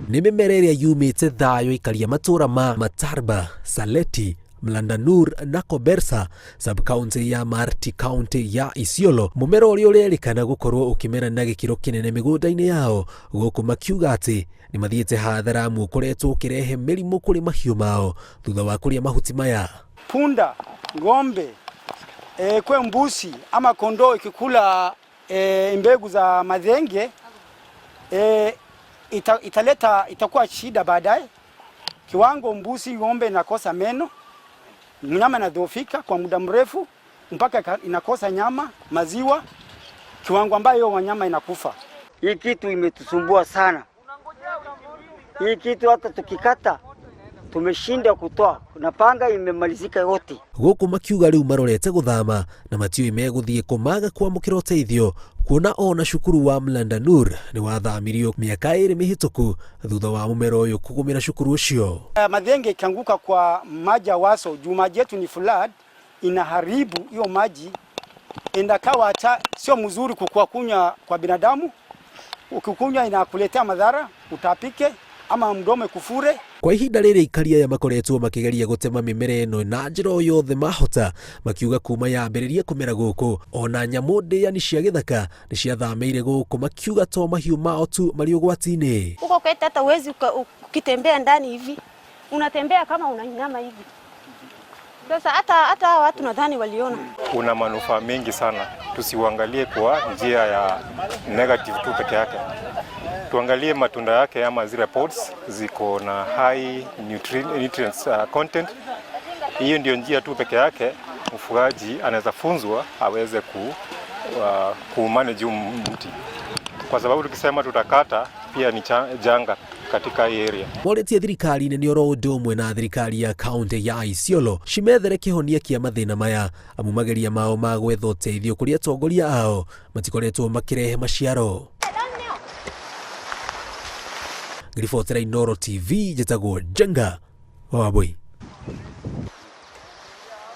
Nĩ mĩmera ĩrĩa yumĩte thayũ aikaria matũra ma Matarba, Saleti, Mlandanur na Kobersa sub-county ya Marti county ya Isiolo, mũmera ũrĩa ũrerĩkana gũkorwo ũkĩmera na gĩkĩro kĩnene mĩgũnda-inĩ yao, gũkũ makiuga atĩ nĩ mathiĩte hathara amu ũkoretwo ũkĩrehe mĩrimũ kũrĩ mahiũ mao thutha wa kũrĩa mahuti maya. Punda, ng'ombe, kwe mbuzi ama kondoo ikikula mbegu za mathenge italeta itakuwa shida baadaye. Kiwango mbuzi ng'ombe inakosa meno, mnyama inadhoofika kwa muda mrefu mpaka inakosa nyama, maziwa, kiwango ambayo wanyama inakufa. Hii kitu imetusumbua sana. Hii kitu hata tukikata tumeshinda kutoa na panga imemalizika yote. Gũkũ makiuga rĩu marorete gũthama na matiũĩ megũthiĩ kũ maga kwamũkĩra ũteithio, kuona ona cukuru wa Mlandanur nĩ wathamirio mĩaka 2 mĩhĩtũku thutha wa mũmera ũyũ kũgũmĩra cukuru ũcio. Mathenge ikianguka kwa maji ya Waso, juu maji yetu ni flood, inaharibu hiyo maji, indakawa hata sio mzuri kukua kunywa kwa binadamu. Ukikunywa inakuletea madhara, utapike ama mdomo kufure. Kwa ihinda rĩrĩ aikari aya makoretwo makĩgeria gũtema mĩmera ĩno na njĩra o yothe mahota, makiuga kuma yambĩrĩria kũmera gũkũ ona nyamũ ndĩani cia gĩthaka nĩ ciathamĩire gũkũ, makiuga to mahiũ mao tu marĩ ũgwati-inĩ. Huko kwetu hata huwezi ukitembea ndani hivi, unatembea kama unainama hivi. Sasa hata watu nadhani waliona. Una manufaa mengi sana, tusiuangalie kwa njia ya negative tu peke yake. Tuangalie matunda yake ama zile pods ziko na high nutrients content. Hiyo ndio njia tu peke yake mfugaji anaweza funzwa aweze ku manage huu mti, kwa sababu tukisema tutakata pia ni janga katika hii area. Morĩtie thirikari nene oro ũndũ ũmwe na thirikari ya kaunti ya Isiolo cimethere kĩhonia kĩa mathĩna maya, amu mageria mao ma gwetha ũteithio kũrĩ atongoria ao matikoretwo makĩrehe maciaro. Ngĩribotera Inooro TV, njĩtagwo Njenga wa Wambui.